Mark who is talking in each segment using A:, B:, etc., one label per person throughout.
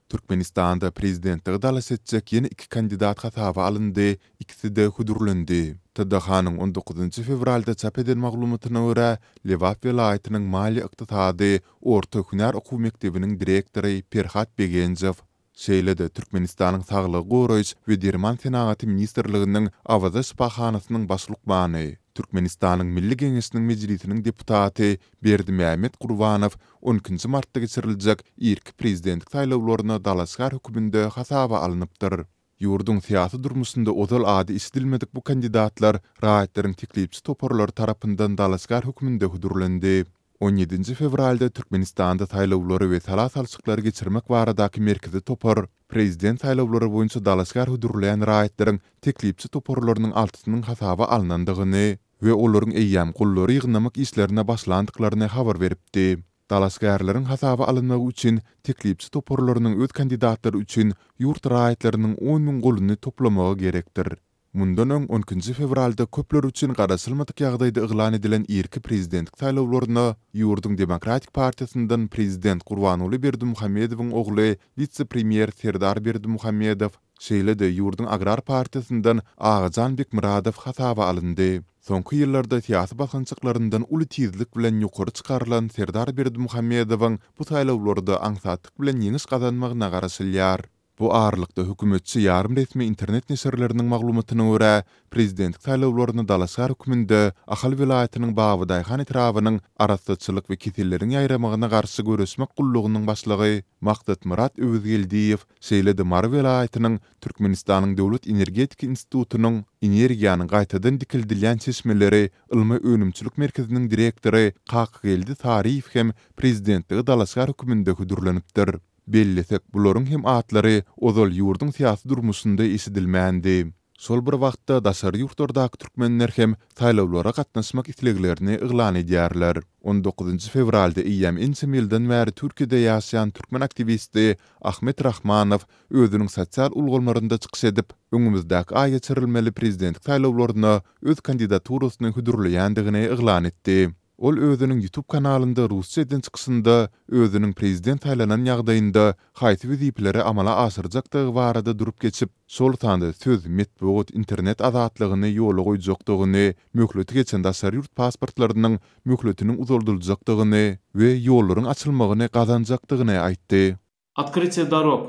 A: Türkmenistanda prezidentlige dalaş etjek ýene iki kandidat hasaba alyndy, ikisi-de hödürlendi. TDH-nyň on dokuzynjy fewralda çap eden maglumatyna görä, Lebap welaýatynyň maliýe-ykdysady orta hünär okuw mekdebiniň direktory Perhat Begenjow, şeýle-de Türkmenistanyň Saglygy goraýyş we derman senagaty ministrliginiň Awaza şypahanasynyň baş lukmany, Türkmenistanyň Milli Geňeşiniň Mejlisiniň deputaty Berdimämmet Gurbanow on ikinji martda geçiriljek irki prezidentlik saýlawlaryna dalaşgär hökmünde hasaba alnypdyr. Ýurduň syýasy durmuşynda ozal ady eşidilmedik bu kandidatlar raýatlaryň teklipçi toparlary tarapyndan dalaşgär hökmünde hödürlendi. On ýedinji fewralda Türkmenistanda saýlawlary we sala salşyklary geçirmek baradaky merkezi topar prezident saýlawlary boýunça dalaşgär hödürleýän raýatlaryň teklipçi toparlarynyň altysynyň hasaba alnandygyny we olaryň eýýäm gollary ýygnamak işlerine başlandyklaryny habar beripdi. Dalaşgärleriň hasaba alynmagy üçin teklipçi toparlarynyň öz kandidatlary üçin ýurt raýatlarynyň 10 000 goluny toplamagy gerekdir. Mundan öň, on ikinji fewralda köpler üçin garaşylmadyk ýagdaýda yglan edilen irki prezidentlik saýlawlaryna ýurduň Demokratik partiýasyndan prezident Gurbanguly Berdimuhamedowyň ogly, wise-premýer Serdar Berdimuhamedow, şeýle-de ýurduň Agrar partiýasyndan Agajan Bekmyradow hasaba alyndy. Soňky ýyllarda syýasy basgançaklaryndan uly tizlik bilen ýokary çykarylan Serdar Berdimuhamedowyň bu saýlawlarda aňsatlyk bilen ýeňiş gazanmagyna garaşylýar. Bu aralykda, hökümetçi ýarym resmi internet neşirleriniň maglumatyna görä, prezidentlik saýlawlaryna dalaşgär hökmünde Ahal welaýatynyň Babadaýhan etrabynyň Arassaçylyk we keselleriň ýaýramagyna garşy göreşmek gullugynyň başlygy Maksatmyrat Öwezgeldiýew, şeýle-de Mary welaýatynyň Türkmenistanyň Döwlet energetika institutynyň Energiýanyň gaýtadan dikeldilýän çeşmeleri ylmy-önümçilik merkeziniň direktory Kakageldi Saryýew hem prezidentlige dalaşgär hökmünde hödürlenipdir. Bellesek, bularyň hem atlary ozal ýurduň syýasy durmuşynda eşidilmändi. Şol bir wagtda, daşary ýurtlardaky türkmenler hem saýlawlara gatnaşmak isleglerini yglan edýärler. On dokuzynjy fewralda eýýäm ençeme ýyldan bäri Türkiýede ýaşaýan türkmen aktiwisti Ahmet Rahmanow özüniň sosial ulgamlarynda çykyş edip, öňümizdäki aý geçirilmeli prezidentlik saýlawlaryna öz kandidaturasyny hödürleýändigini yglan etdi. Ol özüniň YouTube kanalynda rusça eden çykyşynda özüniň prezident saýlanan ýagdaýynda haýsy wezipeleri amala aşyrjakdygy barada durup geçip, şol sanda söz, metbugat, internet azatlygyny ýola goýjakdygyny, möhleti geçen daşary ýurt pasportlarynyň möhletiniň uzaldyljakdygyny we ýollaryň açylmagyny gazanjakdygyny aýtdy.
B: Otkrytiýe dorog,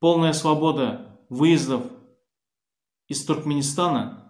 B: polnaýa swoboda wyýezdow iz Turkmenistana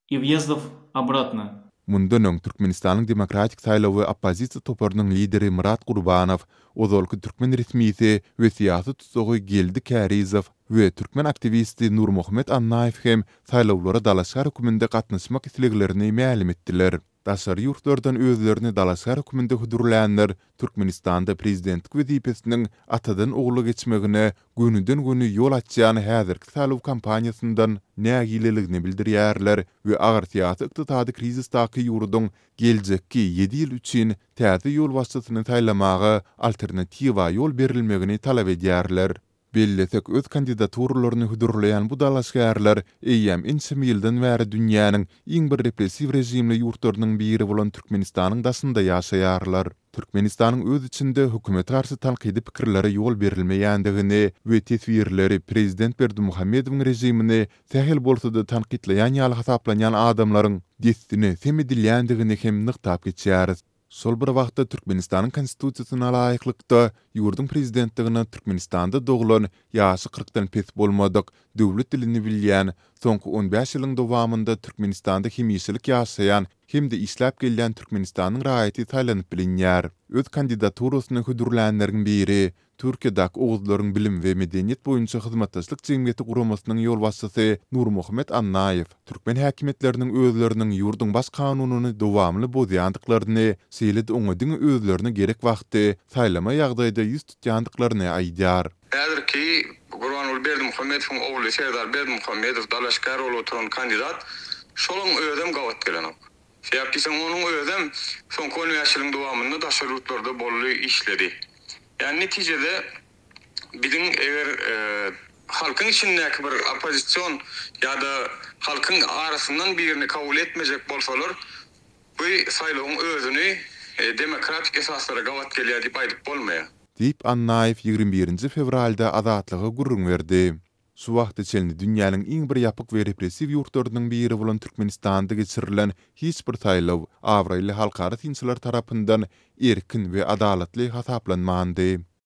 B: i wýezdow obratno.
A: Mundan öň Türkmenistanyň Demokratik saýlawy oppozisiýa toparynyň lideri Myrat Gurbanow, ozalky türkmen resmisi we syýasy tussagy Geldi Kärizow we türkmen aktiwisti Nurmuhammet Annaýew hem saýlawlara dalaşgär hökmünde gatnaşmak isleglerini mälim etdiler. Daşary ýurtlardan özlerini dalaşgär hökmünde hödürlänler Türkmenistanda prezidentlik wezipesiniň atadan ogla geçmegine gönüden-göni ýol açýan häzirki saýlaw kampaniýasyndan nägileligini bildirýärler we agyr syýasy-ykdysady krizisdaky ýurduň geljekki ýedi ýyl üçin täze ýolbaşçysyny saýlamaga alternatiwa ýol berilmegini talap edýärler. Bellesek, öz kandidaturalaryny hödürleýän bu dalaşgärler eýýäm ençeme ýyldan bäri dünýäniň iň bir repressiw režimli ýurtlarynyň biri bolan Türkmenistanyň daşynda ýaşaýarlar. Türkmenistanyň öz içinde hökümete garşy tankydy pikirlere ýol berilmeýändigini we teswirleri prezident Berdimuhamedowyň režimini sähel bolsa-da tankytlaýan ýaly hasaplanýan adamlaryň dessine sem edilýändigini hem nygtap geçýäris. Şol bir wagtda Türkmenistanyň Konstitusiýasyna laýyklykda, ýurduň Prezidentligine Türkmenistanda doglan, ýaşy kyrkdan pes bolmadyk, döwlet dilini bilýän, soňky on bäş ýylyň dowamynda Türkmenistanda hemişelik ýaşaýan hem-de işläp gelýän Türkmenistanyň raýaty saýlanyp bilinýär. Öz kandidaturasyny hödürlänleriň biri, Türkiýedäki Oguzlaryň bilim we medeniýet boýunça hyzmatdaşlyk jemgyýeti guramasynyň ýolbaşçysy Nurmuhammet Annaýew türkmen häkimiýetleriniň özleriniň ýurduň Baş kanunyny dowamly bozýandyklaryny, şeýle-de oňa diňe özlerine gerek wagty saýlama ýagdaýda ýüz tutýandyklaryny aýdýar.
C: Häzirki Gurbanguly Berdimuhamedowyň ogly Serdar Berdimuhamedow dalaşgär bolup oturan kandidat, şolaň özem gabat gelenok. Sebäp diýseň, onuň özem soňky on bäş ýylyň dowamynda daşary ýurtlarda boldy, işledi. Ýagny netijede biziň eger halkyň içindäki bir oppozision ýa-da halkyň arasyndan birini kabul etmejek bolsalar, bu saýlawyň özüni demokratik esaslara gabat gelýär diýip aýdyp bolmaýar.
A: Diýip, Annaýew 21 nji fewralda Azatlyga gürrüň berdi. Şu wagta çenli dünýäniň iň bir ýapyk we repressiw ýurtlarynyň biri bolan Türkmenistanda geçirilen hiç bir saýlaw abraýly halkara synçylar tarapyndan erkin we adalatly hasaplanmandy.